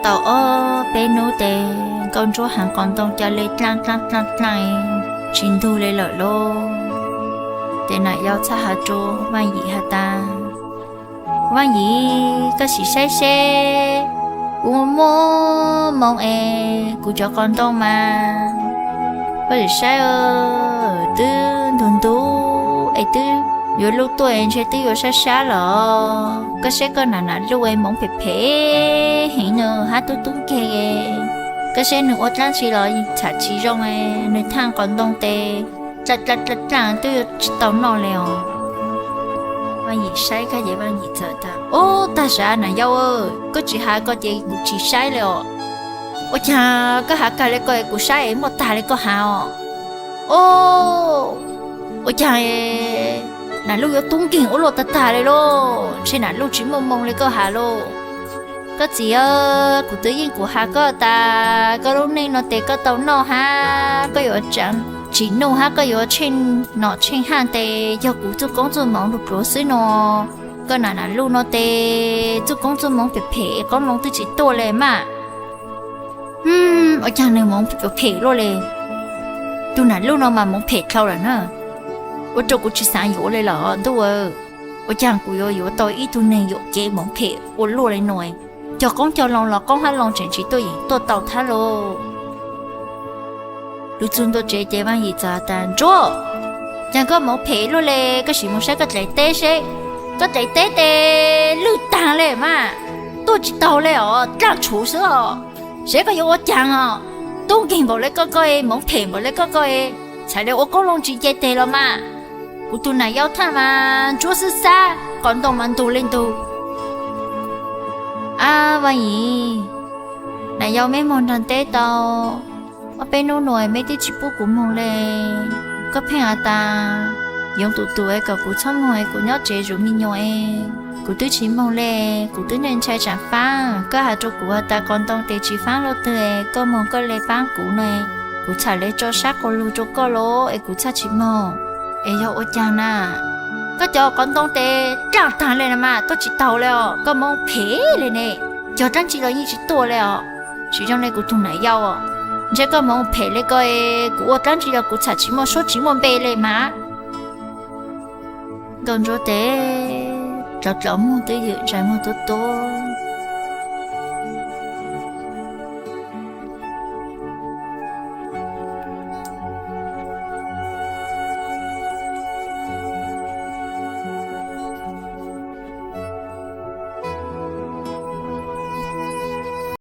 Tau ob peb hnub tes Nkauj Ntsuab heev, qos ntoo ca le dlaaj dlaaj dlaaj dlaaj tsis ntug le lawm lauj. Ces Nam Yau txhaj has rua Vaaj Yim has tas, Vaaj Yim, koj sim saib seb, kuv muaj moo es kuv cov qos ntoo mas, koj sim saib, twb ntug ntug es twb yuav luj tuaj es ntshe twb yuav sab sab los. Koj saib koj nam nam luj es moov phem phem heev no, hab tub tub nkeeg, koj saib nwg ua dlaab tsi los txham tsis zoo, nwg thaaj qos ntoo tes dlaaj dlaaj dlaaj twb yuav tsis tau noj le os. Vaaj Yim saib kag ces Vaaj Yim txawm tas, Ub, tag sav Nam Yau, koj tsis has ko ces kuv tsis saib le os. Ua caag koj has kag le ko es kuv saib es muaj tag le koj has os? Ub, ua caag nam luj yuav tub nkeeg ua luaj tag tag le lauj, ntshe nam luj tsis muaj moo le koj has lauj. Koj txiv, kuv twb yeej kuv has koj tas koj lub neej no tes koj tau noj hab koj yuav tseem tsim nuj hab koj yuav tsheej nom tsheej haj tes yog kuv txuj koob txuj moov lug pluav xwb no. Koj nam nam luj no tes txuj koob txuj moov phem phem, qoob loo twb tsis tuaj le mas. Ua caag nwg moov phem luaj le? Tug nam luj no mas moov phem dhau lawm na. Ua rua kuv tsis xaav yuav le los ntuj. Ua caag kuv yuav yuav tau ib tug neeg yuam kev moov phem ua luaj le no? Cog qoob cog loo los qoob hab loo tseem tsis tuaj yeem tuaj tau thab lauj. Lug txug ntua tsev ces Vaaj Yim txawm tas, Ntsuab, caag koj moov phem luaj le, koj sim moog saib koj dlaim teb seb. Koj dlaim teb tes lwj taag le mas, tuaj tsis taug le os, dlaaj tshuv xwb os. Seb koj yuav ua caag os? Tub nkeeg npaum le koj koj, moov phem npaum le koj koj, txham le ua qoob loo tsis nce teg los mas. Kuv tug nam yau thaaj mas ntsuab xwb xab, qos ntoo mas ntug le ntug. Ab Vaaj Yim, nam yau meb moog nraag teb tau ob peb nub nuav meb twb tsis pub kuv moog le. Koj pheej has tas yoov tus tus es kom kuv txhob moog es kuv nyob tsev zuv me nyuam es kuv twb tsis moog le. Kuv twb ntshai ntshai tsaam faab, koj has rua kuv has tas qos ntoo tes tsis faab luaj twg es koj moog koj le paab kuv no, kuv txham le tso sab quas lug rua koj lauj es kuv txhaj tsis moog. Es yog ua caag na? Koj cov qos ntoo tes dlaaj taag le na mas, tuaj tsis taug le os, koj moov phem le ne. Cog dlaab tsi los yeej tsis tuaj le os. Tsis zoo le kuv tug nam yau, ntshe koj moov phem le ko, kuv ua dlaab tsi los kuv txham tsis muaj suab tsis muaj npe le mas. Nkauj Ntsuab tes dlov dlov muag twb ywm ntsais muag tuab tuab.